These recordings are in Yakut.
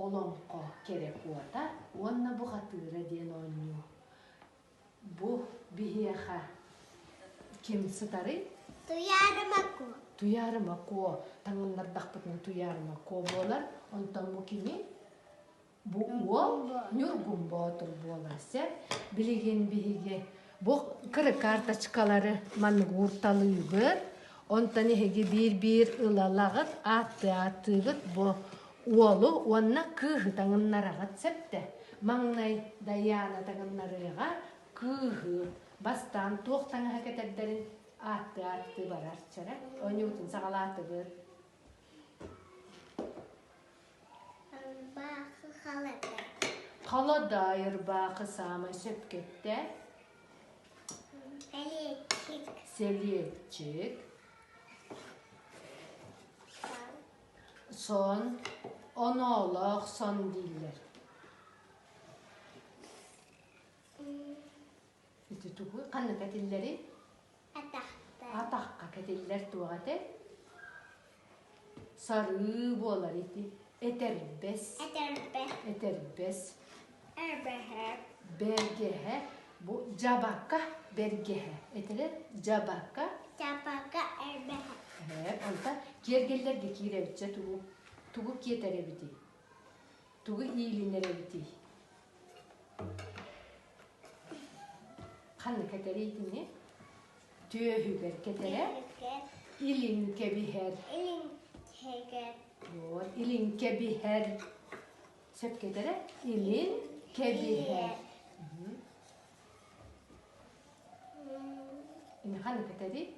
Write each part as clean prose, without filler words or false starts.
Олоҥхо кэрэ куота уонна бухатыыра диэн оонньуу. Бу биһиэхэ ким сытарый? Туйаарыма Куо. Туйаарыма Куо. Таҥыннардахпытына Туйаарыма Куо буолар. Онтон бу кими? Бу уол Ньургун Боотур буолар сөп. Билигин биһиги бу кыры карточкалары маннык уурталыыбыт. Онтон эһиги биир-биир ылалаҕыт, ааттыы-ааттыыгыт бу уолу уонна кыыһы таҥыннараҕыт сөптө. Маҥнай Дайаана таҥыннарыаҕа кыыһы бастаан туох таҥаһа кэтэрдэрин ааттыы-ааттыы барар. Чэрэ, оонньуубутун саҕалаатыбыт. Ырбаахы халадай. Халадай ырбаахы саамай сөпкө эттэ. Сэлиэччик. Сэлиэччик. Сон. Оноолоох сон дииллэр. Ити тугу ханна кэтиллэрий? Атахта. Атахха кэтиллэр туох этэй? Сарыы буолар ити. Этэрбэс. Этэрбэс. Этэрбэс. Эрбэһэ. Бэргэһэ. Бу дьабака бэргэһэ. Этэрэ дьабака. Дьабака эрбэһэ. Ээ, онтон киэргэллэргэ киирэбитчэ тугу тугу киэтэр эбитий? Тугу иилинэр эбитий? Ханна кэтэрий итини? Түөһүгэр кэтэрэ. Илин кэбиһэр. Илин кэбиһэр. Вот, илин кэбиһэр. Сөп кэтэрэ? Илин кэбиһэр. Ини ханна кэтэрий?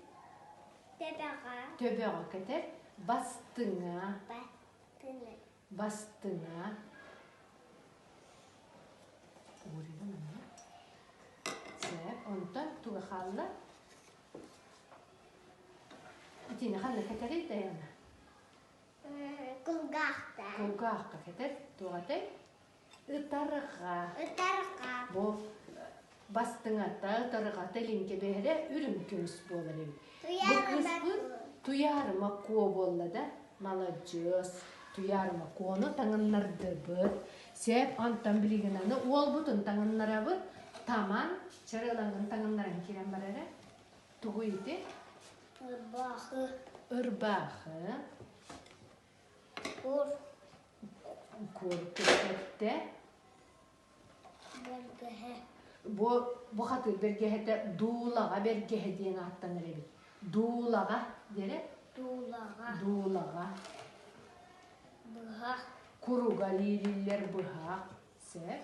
Төбөҕө. Төбөҕө кэтэр. Бастыҥа. Бастыҥа. Бастыҥа. Уурина манна. Сөп. Онтон туга хаалла? Итини ханна кэтэрий Дайана? Кулгаахта. Кулгаахха кэтэр. Туох этэй? Ытарҕа. Ытарҕа. Бу бастыҥата, ытарҕата илиҥкэ бэһэрэ үрүҥ көмүс буолар эбит. Бу кыыспыт Туйаарыма Куо буолла да, маладьыас. Туйаарыма Куону таҥыннардыбыт. Сөп, онтон билигин аны уолбутун таҥыннарабыт. Таман чарылаҥын таҥыннаран киирэн бар эрэ. Тугуй ити? Ырбаахы. Ырбаахы. Кур. Кур кэттэ. Бэргэһэ. Бу бу хатыр бэргэһэтэ дуулаҕа бэргэһэ диэн ааттанар эбит. Дуулаҕа диэрэ? Дуулаҕа. Дуулаҕа. Быһах. Куруга лиилиллэр быһах. Сөп.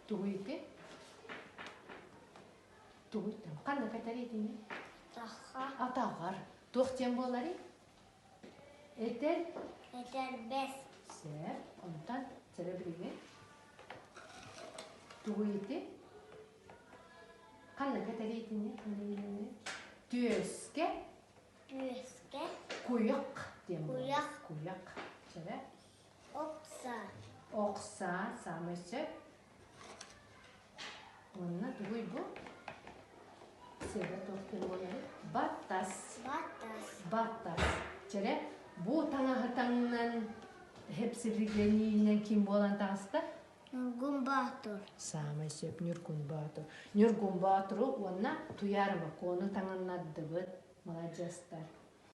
Тугуй ити? Тугуй Ханна кэтэр итини? Атахха. Атаҕар. Туох диэн буоларый? Этэр? Этэрбэс. Сөп. Онтон сэрэ билиҥҥи. Тугуй ити? Ханна кэтэрий итини? Ханна билиҥҥи? Түөскэ. Түөскэ. Куйах диэн буолар. Куйах. Куйах. Сэрэ. Окса. Окса саамай сөп. Уонна тугуй бу? Сэрэ туох диэн буоларый? Баттас. Баттас. Баттас. Чэрэ, бу таҥаһы таҥнан хэпсилигениинэн ким буолан таҕыста? Ньургун Боотур. Саамай сөп Ньургун Боотур. Ньургун Боотуру уонна Туйаарыма Куону таҥыннардыбыт. Маладьыастар.